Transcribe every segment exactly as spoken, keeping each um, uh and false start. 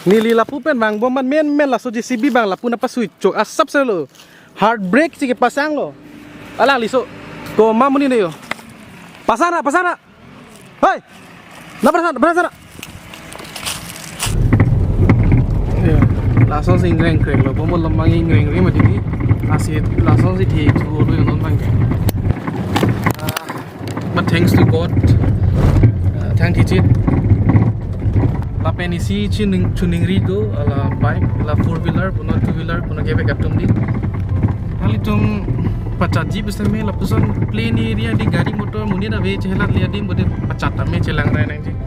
Neli lapu pen vangbom man menmen laso J C B abang lapu nangpasui chok asap selo. Hard brake si kepasang lo. Alangli so. Komat amonit ne yo. Pasara, pasara. Hei. Na pasara, pasara. Ya, lasonsi ingreng kreng lo. Bomol lamang ingreng ri mati di. Asi lasonsi thik thu lo non bang ke. Ah, but thanks to God, uh, thank you, Chit. Lapen isi chining, chiningri do, ala bike, ala four wheeler, puno two wheeler, puno kevek atum di. Nanglitum pachatji pusitame lapuson plain area di gari motor monit ave chehelat le adim bode pachat tame chelang rai nangji.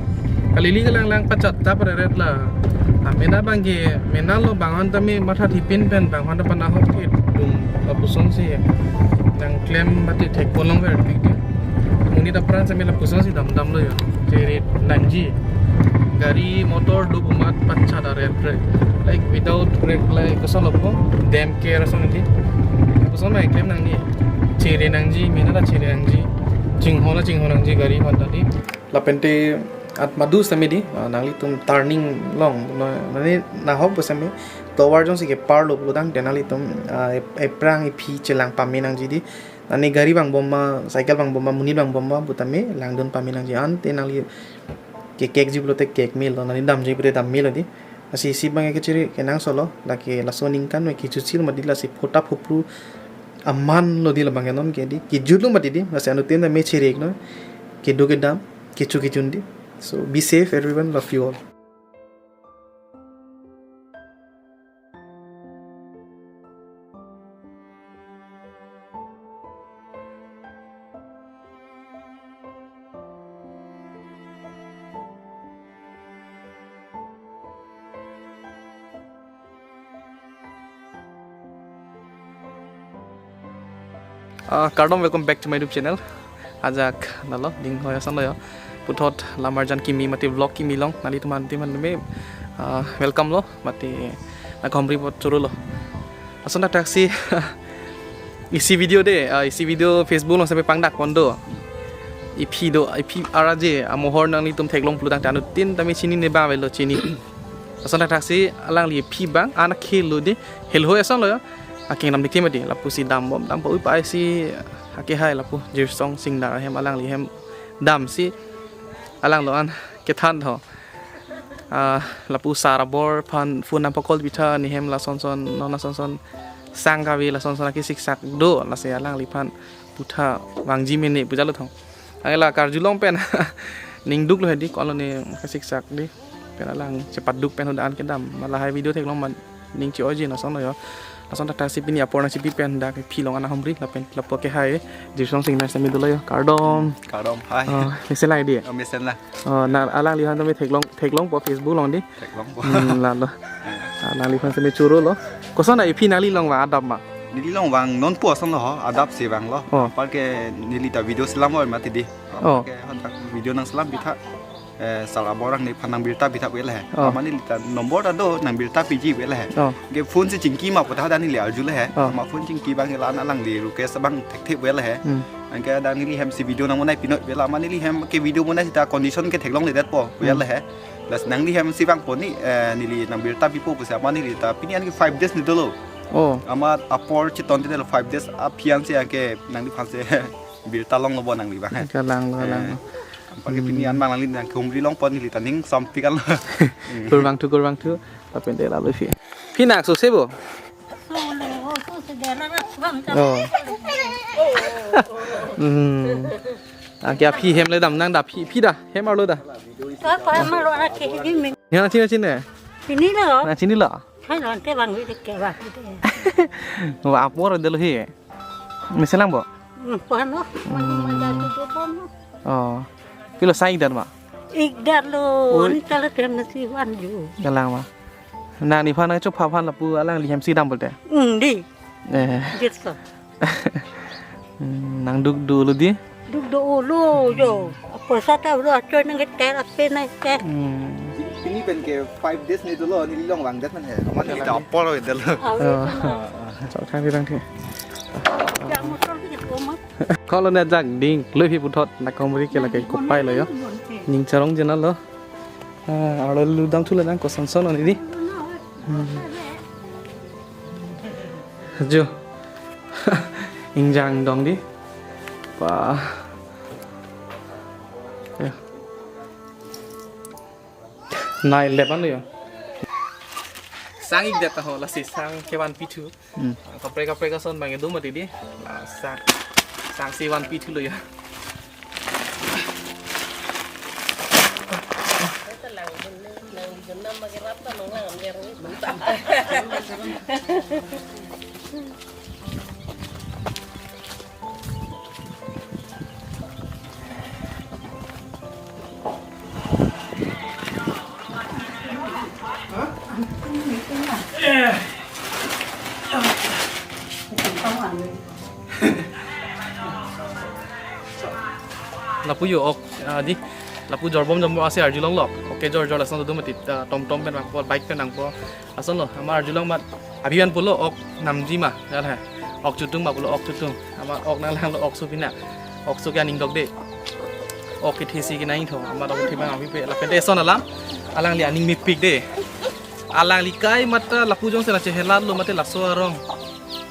Kalili kalang lang pachat ta pareret la. Amena bang ke, mena lo bang han tame matha thipin pen bang han ta panahok ke dung lapusonsi nangklem mati thek polong ver tik ke. Monit apran sitame lapusonsi damdam lo ya. Chere nangji. Gari motor do bumat pachat aret re. Like without brake like koson lo po. Dem care ason di. Koson mai klem nangji. Chere nangji, mena ta chere nangji. Chinghon ta chinghon nangji gari aphan ta di. Lapente at madu sitame di, ah, nanglitum turning along, no, nani nahok pusitame, tovar jongsi kepar lo pulo tangte nanglitum, ah, ep-, eprang ephi chelang pame nangji di, nani gari vangbom ma, cycle vangbom ma, monit vangbom ma, putame langdun pame nangji ante nangli kekekji pulote kek me lo, nani damji pulote dam me lo di. Lasi isi bang ke chere kenangsot lo, lake laso aningkan me kechuchil mati lasi phota phopru aman lo di labang ke non ke di, kejut lo mati di, lasi anuttin tame chere iknon, kedo kedam, kecho kechun di. So be safe everyone, love you all. Ah, kardom, welcome back to my YouTube channel. Ajak nalo ding hoi ason lo yo. Puthot lamar jan kimi mati vlog kimi along nanglitum an tim an me, ah, welcome lo mati nangkehumri apot choro lo. Ason thakthak si isi video de, ah, isi video Facebook along sampai pangdak pon do. Ephi do, ephi ara je, amohor nanglitum theklong pulo tangte anuttin tame chinine ba avelo chini. Ason thakthak si alangli ephi bang, anak khel lo di, hel hoi ason lo ya. Akeng dam dikti mati, lapusi dambom, dam pa-ui pa-ai si, ake hai lapu, Jirsong Singnar ahem alangli hem damsi, alanglo an kethan tho. Ah, lapu sar abor aphan phone nangpa-call pitha, ne hem lasonson, non lasonson, sang kave lasonson, ake siksak do, lasi alangliphan putha vangji mene puja lo thong. Angela karjulong pen, ning duk lo hedi, ko-an lo ne kasiksak di. Pen alang chepaduk pen hadak an kedam. Ma lahai video theklong man ning che-oiji lason lo yo. Lason thakthak si pini apor nangchipi pen dak phi along nangkehumri lapen lapu ke hai. Jirsong Singnar sitame dolo yo. Kardom. Kardom, hai. Oh, mesen lang di. Oh, mesen lang. Oh, na alangliphan tame theklong, theklong po Facebook along di. Theklong po. Hmm, lalo. Alangliphan sitame choro lo. Koson na ephi nangli along vang adap ma? Neli along vang non pu ason lo ho, adap si vang lo. Oh. Apar ke neli ta video selam oi mati di. Oh. Apar ke hadak video nangselam pitha. Eh, sar abor arni aphan nangbirta pitha vel he. Oh. Amat neli ta number ta do nangbirta piji vel he. Oh. Ke phone si chingki ma pu ta hadak neli arju le he. Oh. Amat phone chingki abang ke la-an alangli request abang thekthe vel he. Hmm. Anke hadak neli hem si video nangbonai pinoi vel, amat neli hem ke video bonai sita condition ke theklongledet po vel he. Lasi nangli hem si vangpo ni, eh, neli nangbirta pipo pusi amat neli ta pini an ke five days ne dolo. Oh. Amat apor chitondetlo five days aphi an si anke nangliphan si birta longlo bo nangli abang he. Kalang lo, kalang lo. Eh. Apar ke pini an abang nangli nangkehumri longpo neli ta ning sampik an lo. Kurvangthu, kurvangthu. Lapen de lalo phi. Phi nang so se bo? Oh. Hmm. Anke aphi hem le dam nang da phi, phi da hem arlo da. Ka pa ma lo na ke ji min. Nangchini, chinine? Chinilo. Nangchinilo? Hai lo ante bang wi ke ba. Wa apor dolo he. Mesen lang bo? Hmm, puan lo. Hmm. Ada tu tu pon lo. Oh. Pilo sai ik dar ma? Ik dar lo. Oi. Ni kala tem nasi wan ju. Kalang ma. Nangliphan nangchopha aphan lapu alangli hem si dam pulote. Hmm, di. Eh. Gitu. Hmm, nangduk dolo di. Duk dolo yo. Apa sata bro, acho nang ke ter ape nang ke. Hmm. Pini pen ke five days ne dolo, neli along vangdet man he. Amat neli ta apor oi dolo. Awe. Oh. Chok thang di rang thi. Ya motor ke ko ma. Ko-an lo ne ajak ding, lo phi puthot nangkehumri ke lake kopai lo yo. Ning charong jena lo. Ah, arlo ludam thulo nang koson son oni di. Hmm. Jo. Ingjang dong di. Pa. Ya. Nai lepan yo. Sang ik det ho, lasi sang kevan pithu. Hmm. Kaprek kaprek ason bang edu mati di. La sang, sang si van pithu lo ya. Lapu yo ok, ah, di. Lapu jorbom jorbom asi arjulong lok. Ok, jor jor lason do mati, ah, tom tom pen nangpo, bike pen nangpo. Ason lo, amar arjulong mat, abhiyan pulo ok namji ma, jal hai. Ok chutung ma pulo ok chutung. Amar ok nanglanglo ok so pina. Ok so ke aning dok de. Ok kethe si ke nangtho, amar ok kethe bang api pe, lapen te eson alam. Alangli aning mepik de. Alangli kai mata lapu jongsi na chehelat lo mate laso arong.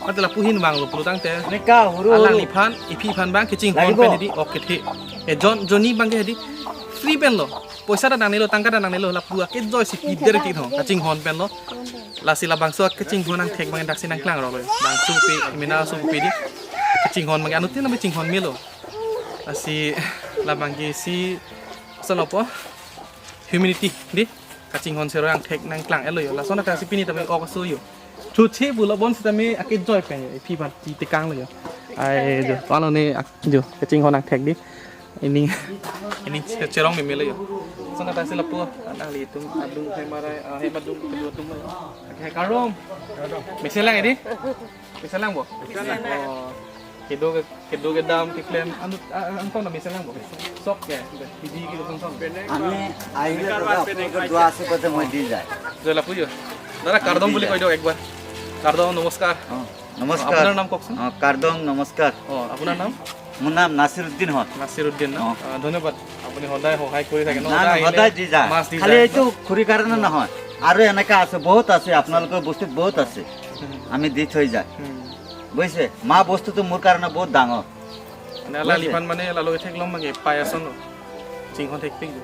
Mate lapu hin bang lo pulo tangte. Neka huru huru. Alangliphan, iphi phan bang kechinghon pen di ok kethe. E jon, jonni bang ke di free pen lo. Poisa ta nangnelo, tangka ta nangnelo, lapu akejoi si pider kithong, kachinghon pen lo. Lasi labangso akechinghon angthek bang daksi nangklang rok lo. Bangso pe, mina so pe di. Kachinghon bang anuttin nang chinghon melo. Lasi labang ke si salopo humanity di. Kachinghon sero angthek nangklang elo yo. Lason ta si pini ta ok so yo. Chuche pulo bon sitame akejoi pen yo. Iphi phan ti tekang lo yo. Ai jo. Palo ne ak-, jo. Kachinghon angthek di. Ining, ining che-, cherong meme lo yo. Lason ta si lapu nanglitum adung hai marai, ah, hai madung kedua tum lo. Oke, kardom. Mesen lang di? Mesen lang bo? Mesen lang. Oh. Kedo ke, kedo kedam keklem anu, ah, ah, angkong na mesen lang bo? Sok ya, sudah. Pidi ke kosong song. আমি আহিলে দাদা আপোনালোকৰ দোৱা আছে কথা মই দি যায়। Jo lapu yo. Dada kardom buli koi do ekbar. Kardom, নমস্কাৰ। অ, নমস্কাৰ। আপোনাৰ নাম কওকচোন। অ, কাৰ্ডং, নমস্কাৰ। অ, আপোনাৰ নাম? মোৰ নাম নাছিৰুদ্দিন হক। নাছিৰুদ্দিন ন? অ। আহ, ধন্যবাদ। আপুনি সদায় সহায় কৰি থাকে ন? না, না, সদায় আহিলে সদায় দি যায়। মাছ দি খালি যায়। এইটো খুৰীৰ কাৰণে নহয়, আৰু এনেকা আছে, বহুত আছে, আপোনালোকৰ বস্তিত বহুত আছে। হুম। আমি দি থৈ যায়। হুম। বুজিছে? মা বস্তুটো মোৰ কাৰণে বহুত ডাঙৰ। Mane ala বুজিছে? Liphan mane lalo ethek long mage pai ason lo. Chinghon thekpik jo.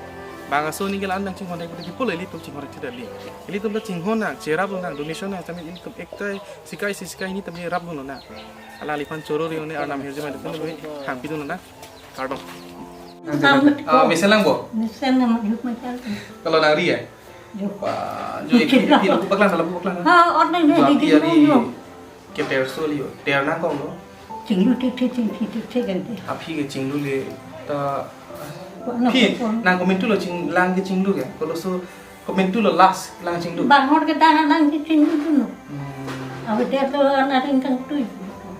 Bang aso ni ke la-an nang chinghon thekpik di pulo ilitum chinghon thekpik dali. Ilitum ta chinghon nang, cherap lo nang, donation nang, tame ilitum ektai sikai si sikai ni tame rap lo nang. Alangliphan choro ri ne arnam hirjume dukun lo hangpi dun nang. Kardom. Tam- Ah, mesen lang bo? Mesen lang, juk macam tu. Kalau nang ri ya? Juk. Wah, jo ipi, ipi lapu paklang, lapu paklang. Ha, orang ni Wah, di ipi di ari nung. Ke terso liyo, ter nangkong lo. Chinglu thekthek, chinglu thekthek kan te. Aphi ke chinglu le ta. Ko na phi, ko. Nang komentu lo ching, lang ke chinglu ke. Kolo so komentu lo last lang chinglu. Banghor ke ta lang ke chinglu tu no. Hmm. Awe dia tu anak ringkang tu.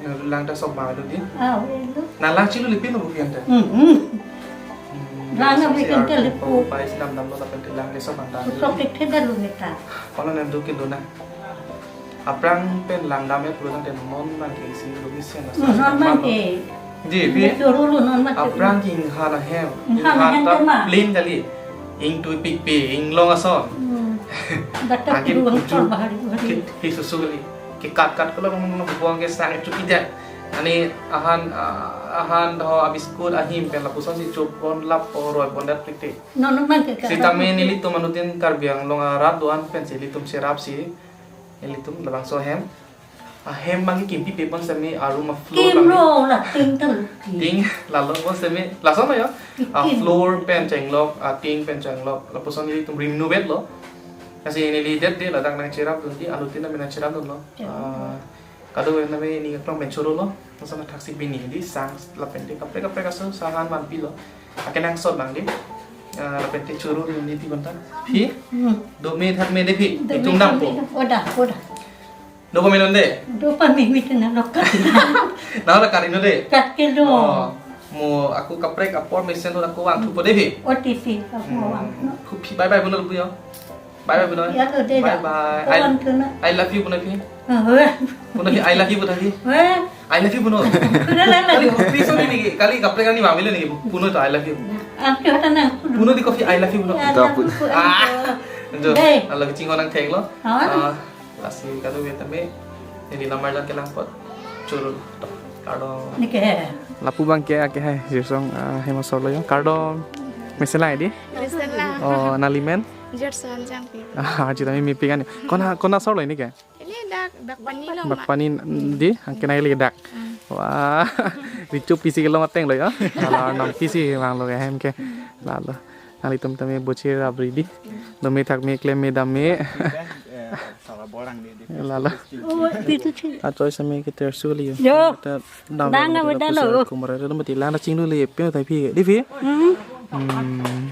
Ya, lang ta sok ma lo di. Ah, we lo. Nang lang chinglu le pin lo bukan ta. Hmm, hmm. Hmm, lang ya, abi so kan siar te le ko po. Pai sinam dam lo ta pen te lang ke sok ma ta. Sok thekthek dah lo neta. Kalau nem do ke do na. Aphrang pen langdam ya pulo tangte non bang ke isi lo mesen na. Hmm, non bang ke. Di, pi? Nge choro lo non bang ke. Aphrang ke inghan ahem. Inghan ahem ta tema. Plain kali. Ingtui pikpi, inglong ason. Hmm. Data ake pulo bang putu chor bahari bahari. Ke, ke susu kali. Ke kat kat kalau nong nong buang ke sang chuki ja. Ani ahan, ah, ahan do abiskut ahim pen lapuson si chop pon lap o roi pon dat pikpi. Non non bang ke. Sitame nelitum anutin Karbi Anglong arat do-an pen si nelitum cherap si. Nelitum labangso ahem. Ahem bang ke kimpi pe pon sitame arum afloor bang ke. Kim lo la ting tel. Ting lalo pon sitame lason ya. Kim. Afloor pen chenglok, ating pen chenglok. Lapuson nelitum renovate lo. Lasi neli det de ladak nangcherap dun di, anutin nang cherap dun lo. Cherap. Ah, kado name ni klong pen choro lo. Lason thaksi bini di sang lapen te kaprek kaprek aso sahan manpi lo. Akenangsot bang di. Ah, lapen te choro ni ni ti bonta. Phi? Hmm. Dome thakme de phi. Dome itum dam thakme po. Oda, oda. Dopa minon de? Dopa mi mi tena lokat. Na la karino de? Kat ke lo. Oh, mo ako kaprek apor mesen lo ako wang thupo de phi. O T P, ako wang. Hmm. Phi bye bye puno puyo. Bye bye puno. Ya lo de. Bye bye. Ko wang thuno. I, I love you puno phi. Oh, eh. Puno phi I love you puno phi. Eh. I love you puno. Puno la la. Kali, please, sorry niki. Kali kaprek ani mamile niki. Puno to I love you. Puno di coffee, I love you, puno. Dapat. Ah, jo, Dei. Alo kachingko nangtheklo. Hah? Ah, lasi kadokave tame, neli namar jan kelang apot churun to. Kardom. Neke. Lapu abang ke ake hai, Jirsong, ah, hema sorlo yo. Kardom. Mesen lang di? Mesen lang. Oh, nangli men? Jerson Jangpi. Ah, cita mi mipi kan. Kona, kona sorlo neke? Ili dak, dak pani lo. Dak pani di, angke nangli dak. Hmm. Wah, richo pisi kelong ateng lo yo. Kalau nang pisi vanglo ke hem ke. Lalo. Nanglitum tame bochir abri di. Dome thak me klem me dam me. Eh, salah bolang di, di. Lalo. Oh, itu sih. Atoi same ke tersu li yo. Yo. Kita dam Dang dam apa kita dah lo? Pusat kumara dam mati lana chinglu li pe tai phi. Di phi? Hmm. Hmm.